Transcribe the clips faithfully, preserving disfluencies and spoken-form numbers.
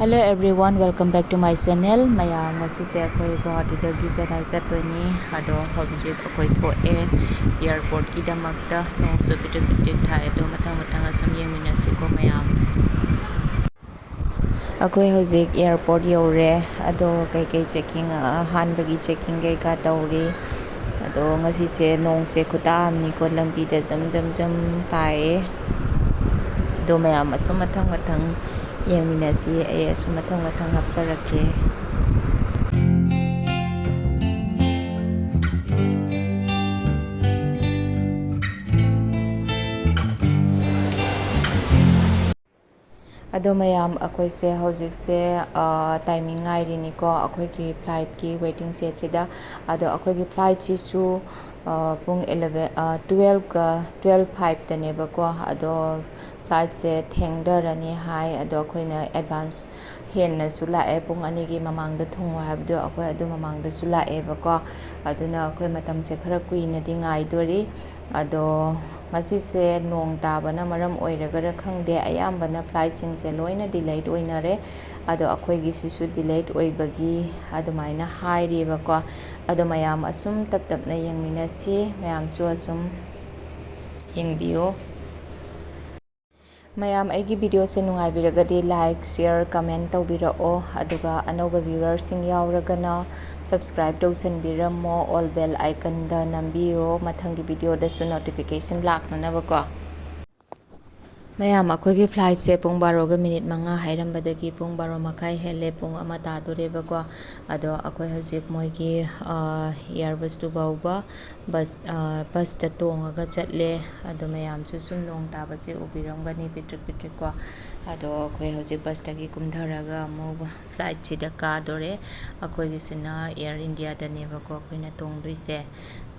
Hello everyone, welcome back to my channel. ꯃꯌꯥꯝ, ꯉꯁꯤꯁꯦ ꯑꯩꯈꯣꯏ ꯒꯨꯋꯥꯍꯥꯇꯤꯗꯒꯤ ꯆꯦꯟꯅꯥꯏ ꯆꯠꯇꯣꯏꯅꯤ꯫ ꯑꯗꯣ ꯍꯧꯖꯤꯛ ꯑꯩꯈꯣꯏ ꯊꯣꯛꯑꯦ ꯑꯦꯌꯥꯔꯄꯣꯔꯠꯀꯤꯗꯃꯛꯇ꯫ ꯅꯣꯡꯁꯨ ꯄꯤꯇ꯭ꯔꯤꯛ ꯄꯤꯇ꯭ꯔꯤꯛ ꯊꯥꯏ꯫ ꯑꯗꯣ ꯃꯊꯪ ꯃꯊꯪ ꯑꯁꯨꯝ ꯌꯦꯡꯃꯤꯟꯅꯁꯤꯀꯣ ꯃꯌꯥꯝ꯫ ꯑꯩꯈꯣꯏ ꯍꯧꯖꯤꯛ ꯑꯦꯌꯥꯔꯄꯣꯔꯠ ꯌꯧꯔꯦ꯫ ꯑꯗꯣ ꯀꯩꯀꯩ ꯆꯦꯛꯀꯤꯡ, ꯑꯍꯥꯟꯕꯒꯤ ꯆꯦꯛꯀꯤꯡ ꯀꯩꯀꯥ ꯇꯧꯔꯤ꯫ ꯑꯗꯣ ꯉꯁꯤꯁꯦ ꯅꯣꯡꯁꯦ ꯈꯨꯇꯥ ꯑꯃꯅꯤꯀꯣ, ꯂꯝꯕꯤꯗ ꯖꯝ ꯖꯝ ꯖꯝ ꯇꯥꯏꯌꯦ꯫ ꯑꯗꯣ ꯃꯌꯥꯝ ꯑꯁꯨꯝ ꯃꯊꯪ ꯃꯊꯪ ꯌꯦꯡꯃꯤꯟꯅꯁꯤ꯫ ꯑꯩ ꯑꯁꯨꯝ ꯃꯊꯪ ꯃꯊꯪ ꯍꯥꯞꯆꯔꯛꯀꯦ꯫ ꯑꯗꯣ ꯃꯌꯥꯝ, ꯑꯩꯈꯣꯏꯁꯦ ꯍꯧꯖꯤꯛꯁꯦ, ꯑ, ꯇꯥꯏꯃꯤꯡ ꯉꯥꯏꯔꯤꯅꯤꯀꯣ, ꯑꯩꯈꯣꯏꯒꯤ ꯐ꯭ꯂꯥꯏꯠꯀꯤ ꯋꯦꯇꯤꯡ ꯁꯦꯠꯁꯤꯗ꯫ ꯑꯗꯣ ꯑꯩꯈꯣꯏꯒꯤ ꯐ꯭ꯂꯥꯏꯠꯁꯤꯁꯨ, ꯑ, ꯄꯨꯡ eleven, ꯑ, twelve-ꯀ, twelve five-ꯇꯅꯦꯕꯀꯣ꯫ ꯑꯗꯣ ꯐ꯭ꯂꯥꯏꯠꯁꯦ ꯊꯦꯡꯊꯔꯅꯤ ꯍꯥꯏ꯫ ꯑꯗꯣ ꯑꯩꯈꯣꯏꯅ ꯑꯦꯗꯚꯥꯟꯁ ꯍꯦꯟꯅꯁꯨ ꯂꯥꯛꯑꯦ, ꯄꯨꯡ ꯑꯅꯤꯒꯤ ꯃꯃꯥꯡꯗ ꯊꯨꯡꯉꯣ ꯍꯥꯏꯕꯗꯣ ꯑꯩꯈꯣꯏ ꯑꯗꯨ ꯃꯃꯥꯡꯗꯁꯨ ꯂꯥꯛꯑꯦꯕꯀꯣ꯫ ꯑꯗꯨꯅ ꯑꯩꯈꯣꯏ ꯃꯇꯝꯁꯦ ꯈꯔ ꯀꯨꯏꯅꯗꯤ ꯉꯥꯏꯗꯣꯔꯤ꯫ ꯑꯗꯣ ꯉꯁꯤꯁꯦ ꯅꯣꯡ ꯇꯥꯕꯅ ꯃꯔꯝ ꯑꯣꯏꯔꯒꯔ ꯈꯪꯗꯦ, ꯑꯌꯥꯝꯕꯅ ꯐ꯭ꯂꯥꯏꯠꯁꯤꯡꯁꯦ ꯂꯣꯏꯅ ꯗꯤꯂꯦꯠ ꯑꯣꯏꯅꯔꯦ꯫ ꯑꯗꯣ ꯑꯩꯈꯣꯏꯒꯤꯁꯤꯁꯨ ꯗꯤꯂꯦꯠ ꯑꯣꯏꯕꯒꯤ ꯑꯗꯨꯃꯥꯏꯅ ꯍꯥꯏꯔꯤꯕꯀꯣ꯫ ꯑꯗꯣ ꯃꯌꯥꯝ ꯑꯁꯨꯝ ꯇꯞ ꯇꯞꯅ ꯌꯦꯡꯃꯤꯟꯅꯁꯤ, ꯃꯌꯥꯝꯁꯨ ꯑꯁꯨꯝ ꯌꯦꯡꯕꯤꯌꯨ꯫ ꯃꯌꯥꯝ, ꯑꯩꯒꯤ ꯚꯤꯗꯤꯑꯣꯁꯦ ꯅꯨꯡꯉꯥꯏꯕꯤꯔꯒꯗꯤ like, share, comment ꯇꯧꯕꯤꯔꯛꯑꯣ꯫ ꯑꯗꯨꯒ ꯑꯅꯧꯕ viewerꯁꯤꯡ ꯌꯥꯎꯔꯒꯅ subscribe ꯇꯧꯁꯟꯕꯤꯔꯝꯃꯣ, all bell iconꯗ ꯅꯝꯕꯤꯌꯣ, ꯃꯊꯪꯒꯤ ꯚꯤꯗꯤꯑꯣꯗꯁꯨ notification ꯂꯥꯛꯅꯅꯕꯀꯣ꯫ ꯃꯌꯥꯝ, ꯑꯩꯈꯣꯏꯒꯤ ꯐ꯭ꯂꯥꯏꯠꯁꯦ ꯄꯨꯡ ꯕꯥꯔꯣꯒ ꯃꯤꯅꯤꯠ ꯃꯉꯥ ꯍꯥꯏꯔꯝꯕꯗꯒꯤ ꯄꯨꯡ ꯕꯥꯔꯣ ꯃꯈꯥꯏ ꯍꯦꯜꯂꯦ, ꯄꯨꯡ ꯑꯃ ꯇꯥꯗꯣꯔꯦꯕꯀꯣ꯫ ꯑꯗꯣ ꯑꯩꯈꯣꯏ ꯍꯧꯖꯤꯛ ꯃꯣꯏꯒꯤ, ꯑ, ꯑꯦꯌꯥꯔꯕꯁꯇꯨ ꯐꯥꯎꯕ ꯕꯁ, ꯑ, ꯕꯁꯇ ꯇꯣꯡꯉꯒ ꯆꯠꯂꯦ꯫ ꯑꯗꯣ ꯃꯌꯥꯝꯁꯨ ꯁꯨꯝ ꯅꯣꯡ ꯇꯥꯕꯁꯦ ꯎꯕꯤꯔꯝꯒꯅꯤ, ꯄꯤꯇ꯭ꯔꯤꯛ ꯄꯤꯇ꯭ꯔꯤꯛꯀꯣ꯫ ꯑꯗꯣ ꯑꯩꯈꯣꯏ ꯍꯧꯖꯤꯛ ꯕꯁꯇꯒꯤ ꯀꯨꯝꯊꯔꯒ ꯑꯃꯨꯛ ꯐ꯭ꯂꯥꯏꯠꯁꯤꯗ ꯀꯥꯗꯣꯔꯦ꯫ ꯑꯩꯈꯣꯏꯒꯤꯁꯤꯅ ꯑꯦꯌꯥꯔ ꯏꯟꯗꯤꯌꯥꯗꯅꯦꯕꯀꯣ ꯑꯩꯈꯣꯏꯅ ꯇꯣꯡꯗꯣꯏꯁꯦ꯫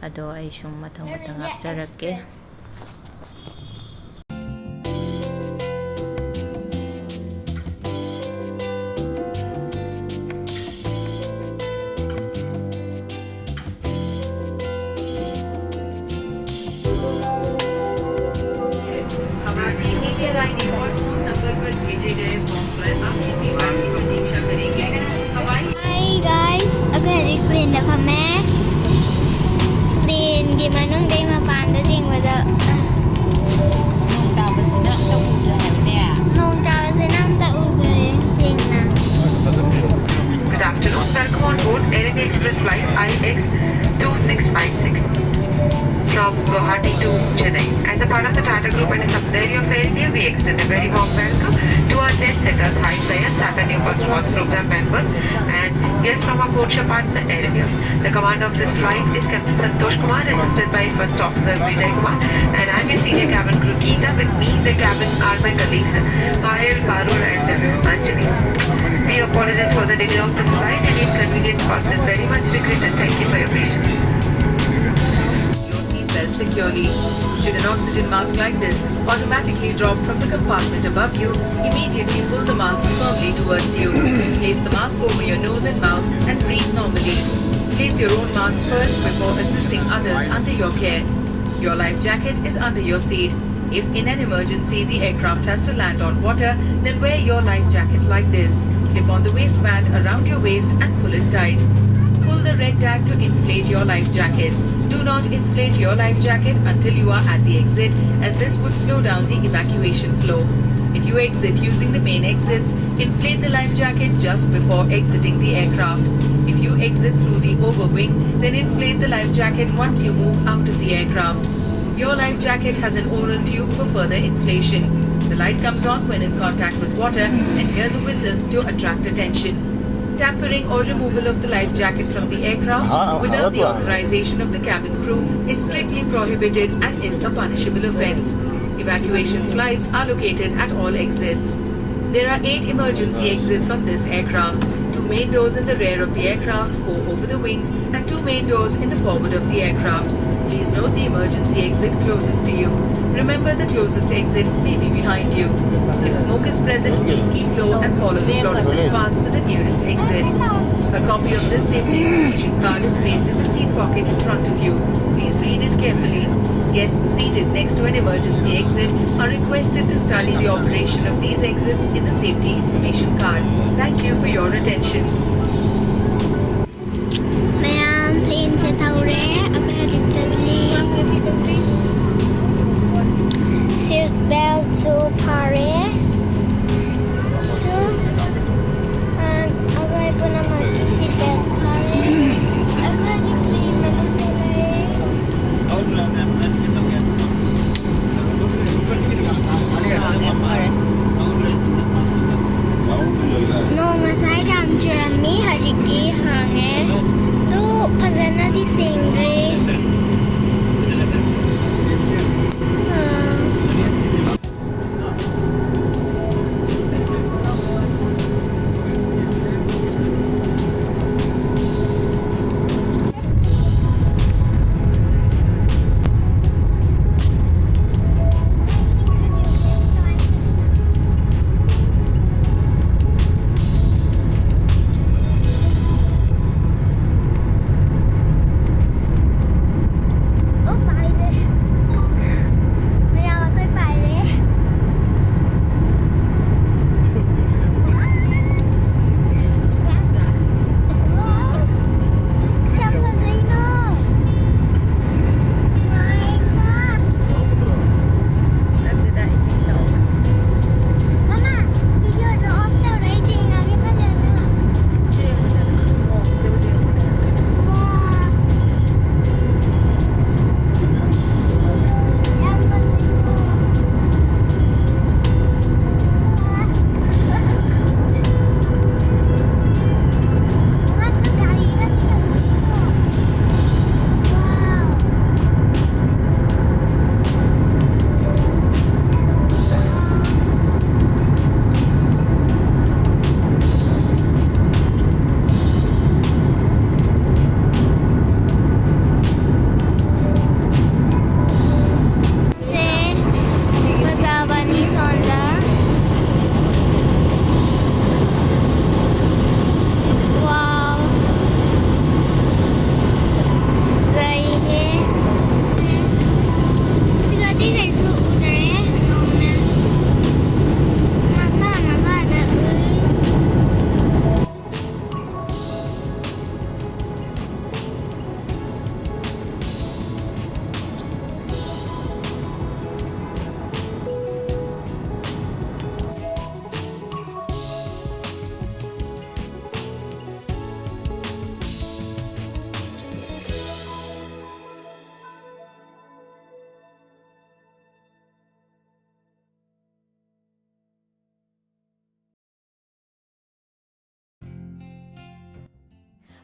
ꯑꯗꯣ ꯑꯩ ꯁꯨꯝ ꯃꯊꯪ ꯃꯊꯪ ꯍꯥꯞꯆꯔꯛꯀꯦ꯫ हमारी नीचे लाइन एयरपोर्ट नंबर पर भेजे गए फॉर्म पर आपकी पेमेंट ꯍꯧꯖꯤꯛ ꯄ꯭ꯂꯦꯟꯗ ꯐꯝꯃꯦ꯫ ꯄ꯭ꯂꯦꯟꯒꯤ ꯃꯅꯨꯡꯗꯩ ꯃꯄꯥꯟꯗ ꯌꯦꯡꯕꯗ, ꯑ, ꯅꯣꯡ ꯇꯥꯕꯁꯤꯅ ꯑꯝꯇ ꯎꯗ꯭ꯔꯦ ꯍꯥꯏꯕꯅꯦ꯫ ꯅꯣꯡ ꯇꯥꯕꯁꯤꯅ ꯑꯝꯇ ꯎꯗ꯭ꯔꯦ ꯁꯦꯡꯅ꯫ Good afternoon. Welcome on board Air India Express flight I X two six five six from Guwahati to Chennai. As a part of the Tata Group and a subsidiary of Air India, we extend a very warm welcome to our jet setters, high flyers, Tata New First Class program members, and guests from our codeshare partner Air India. The commander of this flight is Captain Santosh Kumar, assisted by First Officer Vijay Kumar, and I'm your senior cabin crew Geeta. With me in the cabin are my colleagues Payal, Parul, and Anjali. We apologize for the delay of this flight. Any inconvenience caused is very much regretted. Thank you for your patience. Your seat belt securely. Should an oxygen mask like this automatically drop from the compartment above you, immediately pull the mask firmly towards you. Place the mask over your nose and mouth and breathe normally. Place your own mask first before assisting others under your care. Your life jacket is under your seat. If in an emergency the aircraft has to land on water, then wear your life jacket like this. Clip on the waistband around your waist and pull it tight. Pull the red tag to inflate your life jacket. Do not inflate your life jacket until you are at the exit, as this would slow down the evacuation flow. If you exit using the main exits, inflate the life jacket just before exiting the aircraft. If you exit through the overwing, then inflate the life jacket once you move out of the aircraft. Your life jacket has an oral tube for further inflation. The light comes on when in contact with water and hears a whistle to attract attention. Tampering or removal of the life jacket from the aircraft without the authorization of the cabin crew is strictly prohibited and is a punishable offense. Evacuation slides are located at all exits. There are eight emergency exits on this aircraft, two main doors in the rear of the aircraft, four over the wings, and two main doors in the forward of the aircraft. Please note the emergency exit closest to you. Remember, the closest exit may be behind you. If smoke is present, please keep low and follow the fluorescent path to the nearest exit. A copy of this safety information card is placed in the seat pocket in front of you. Please read it carefully. Guests seated next to an emergency exit are requested to study the operation of these exits in the safety information card. Thank you for your attention. ꯑꯩꯈꯣꯏ ꯍꯧꯖꯤꯛ ꯆꯠꯂꯤ꯫ Seat belt ꯁꯨ ꯐꯥꯔꯦ꯫ ꯁꯨ, ꯑ, ꯑꯩꯈꯣꯏ ꯄꯨꯝꯅꯃꯛꯀꯤ seat belt ꯐꯥꯔꯦ꯫ ꯑꯩꯈꯣꯏ ꯍꯧꯖꯤꯛꯇꯤ ꯃꯅꯨꯡꯗ ꯂꯩ꯫ ꯅꯣꯡ ꯉꯁꯥꯏ ꯌꯥꯝ ꯆꯨꯔꯝꯃꯤ, ꯍꯧꯖꯤꯛꯇꯤ ꯍꯥꯡꯉꯦ꯫ ꯑꯗꯨ ꯐꯖꯅꯗꯤ ꯁꯦꯡꯗ꯭ꯔꯤ꯫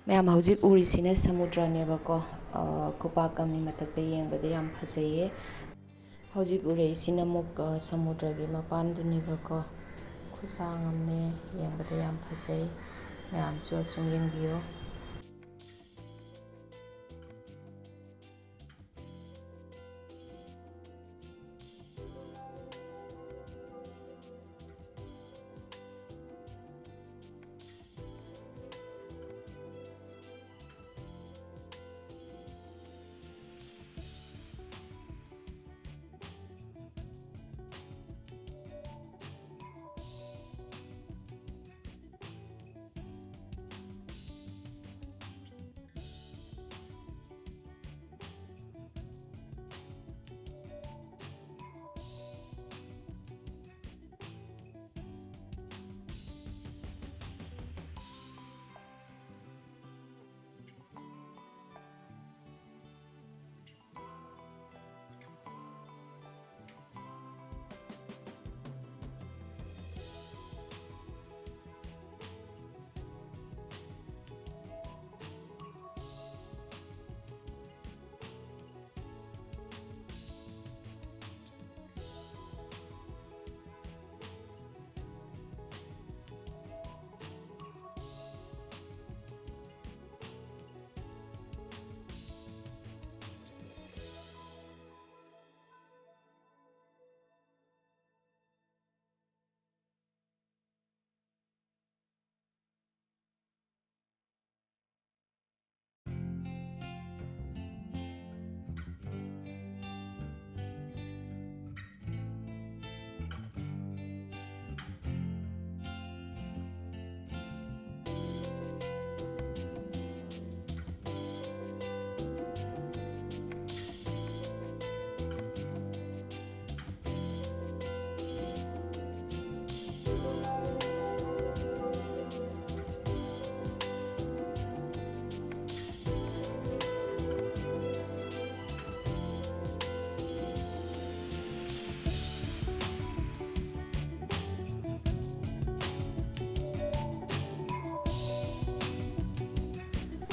ꯃꯌꯥꯝ, ꯍꯧꯖꯤꯛ ꯎꯔꯤꯁꯤꯅ ꯁꯃꯨꯗ꯭ꯔꯅꯦꯕꯀꯣ꯫ ꯑ, ꯈꯨꯄꯥꯛꯀꯝꯒꯤ ꯃꯊꯛꯇ ꯌꯦꯡꯕꯗ ꯌꯥꯝ ꯐꯖꯩꯌꯦ꯫ ꯍꯧꯖꯤꯛ ꯎꯔꯛꯏꯁꯤꯅ ꯑꯃꯨꯛ, ꯑ, ꯁꯃꯨꯗ꯭ꯔꯒꯤ ꯃꯄꯥꯟꯗꯨꯅꯦꯕꯀꯣ꯫ ꯈꯨꯁꯥꯡ ꯑꯃꯅꯦ, ꯌꯦꯡꯕꯗ ꯌꯥꯝ ꯐꯖꯩ꯫ ꯃꯌꯥꯝꯁꯨ ꯑꯁꯨꯝ ꯌꯦꯡꯕꯤꯌꯣ꯫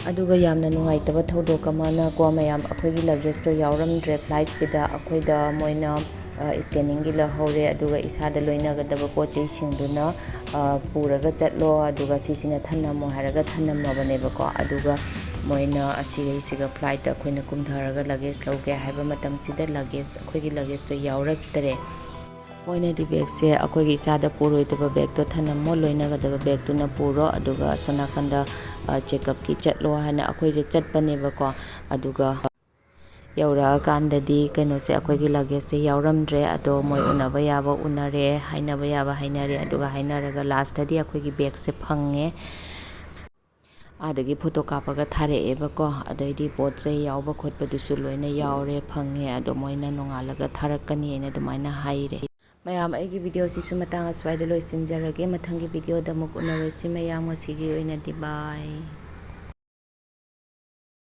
ꯑꯗꯨꯒ ꯌꯥꯝꯅ ꯅꯨꯡꯉꯥꯏꯇꯕ ꯊꯧꯗꯣꯛ ꯑꯃꯅ ꯀꯣ ꯃꯌꯥꯝ, ꯑꯩꯈꯣꯏꯒꯤ ꯂꯒꯦꯖꯇꯣ ꯌꯥꯎꯔꯝꯗ꯭ꯔꯦ ꯐ꯭ꯂꯥꯏꯠꯁꯤꯗ꯫ ꯑꯩꯈꯣꯏꯗ ꯃꯣꯏꯅ ꯁ꯭ꯀꯦꯅꯤꯡꯒꯤ ꯂꯧꯍꯧꯔꯦ, ꯑꯗꯨꯒ ꯏꯁꯥꯗ ꯂꯣꯏꯅꯒꯗꯕ ꯄꯣꯠ ꯆꯩꯁꯤꯡꯗꯨꯅ ꯄꯨꯔꯒ ꯆꯠꯂꯣ, ꯑꯗꯨꯒ ꯁꯤꯁꯤꯅ ꯊꯝꯂꯝꯃꯣ ꯍꯥꯏꯔꯒ ꯊꯝꯂꯝꯃꯕꯅꯦꯕꯀꯣ꯫ ꯑꯗꯨꯒ ꯃꯣꯏꯅ ꯑꯁꯤꯒꯩꯁꯤꯒ ꯐ꯭ꯂꯥꯏꯠꯇ ꯑꯩꯈꯣꯏꯅ ꯀꯨꯝꯊꯔꯒ ꯂꯒꯦꯖ ꯂꯧꯒꯦ ꯍꯥꯏꯕ ꯃꯇꯝꯁꯤꯗ ꯂꯒꯦꯖ, ꯑꯩꯈꯣꯏꯒꯤ ꯂꯒꯦꯖꯇꯣ ꯌꯥꯎꯔꯛꯇ꯭ꯔꯦ꯫ ꯃꯣꯏꯅꯗꯤ ꯕꯦꯒꯁꯦ ꯑꯩꯈꯣꯏꯒꯤ ꯏꯁꯥꯗ ꯄꯨꯔꯣꯏꯗꯕ ꯕꯦꯒꯇꯣ ꯊꯝꯂꯝꯃꯣ, ꯂꯣꯏꯅꯒꯗꯕ ꯕꯦꯒꯇꯨꯅ ꯄꯨꯔꯣ, ꯑꯗꯨꯒ ꯑꯁꯣꯝ ꯅꯥꯀꯟꯗ ꯆꯦꯛꯑꯞꯀꯤ ꯆꯠꯂꯣ ꯍꯥꯏꯅ ꯑꯩꯈꯣꯏꯁꯦ ꯆꯠꯄꯅꯦꯕꯀꯣ꯫ ꯑꯗꯨꯒ ꯌꯧꯔꯛꯑꯀꯥꯟꯗꯗꯤ ꯀꯩꯅꯣꯁꯦ, ꯑꯩꯈꯣꯏꯒꯤ ꯂꯒꯦꯖꯁꯦ ꯌꯥꯎꯔꯝꯗ꯭ꯔꯦ꯫ ꯑꯗꯣ ꯃꯣꯏ ꯎꯅꯕ ꯌꯥꯕ ꯎꯅꯔꯦ, ꯍꯥꯏꯅꯕ ꯌꯥꯕ ꯍꯥꯏꯅꯔꯦ, ꯑꯗꯨꯒ ꯍꯥꯏꯅꯔꯒ ꯂꯥꯁꯇꯗꯤ ꯑꯩꯈꯣꯏꯒꯤ ꯕꯦꯒꯁꯦ ꯐꯪꯉꯦ꯫ ꯑꯥꯗꯒꯤ ꯐꯣꯇꯣ ꯀꯥꯞꯄꯒ ꯊꯥꯔꯛꯑꯦꯕꯀꯣ꯫ ꯑꯗꯩꯗꯤ ꯄꯣꯠ ꯆꯩ ꯌꯥꯎꯕ ꯈꯣꯠꯄꯗꯨꯁꯨ ꯂꯣꯏꯅ ꯌꯥꯎꯔꯦ, ꯐꯪꯉꯦ꯫ ꯑꯗꯣ ꯃꯣꯏꯅ ꯅꯣꯡꯉꯥꯜꯂꯒ ꯊꯥꯔꯛꯀꯅꯤ ꯍꯥꯏꯅ ꯑꯗꯨꯃꯥꯏꯅ ꯍꯥꯏꯔꯦ꯫ ꯃꯌꯥꯝ, ꯑꯩꯒꯤ ꯚꯤꯗꯤꯑꯣꯁꯤꯁꯨ ꯃꯇꯥꯡ ꯑꯁ꯭ꯋꯥꯏꯗ ꯂꯣꯏꯁꯤꯟꯖꯔꯒꯦ꯫ ꯃꯊꯪꯒꯤ ꯚꯤꯗꯤꯑꯣꯗ ꯑꯃꯨꯛ ꯎꯅꯔꯁꯤ꯫ ꯃꯌꯥꯝ, ꯉꯁꯤꯒꯤ ꯑꯣꯏꯅꯗꯤ bye꯫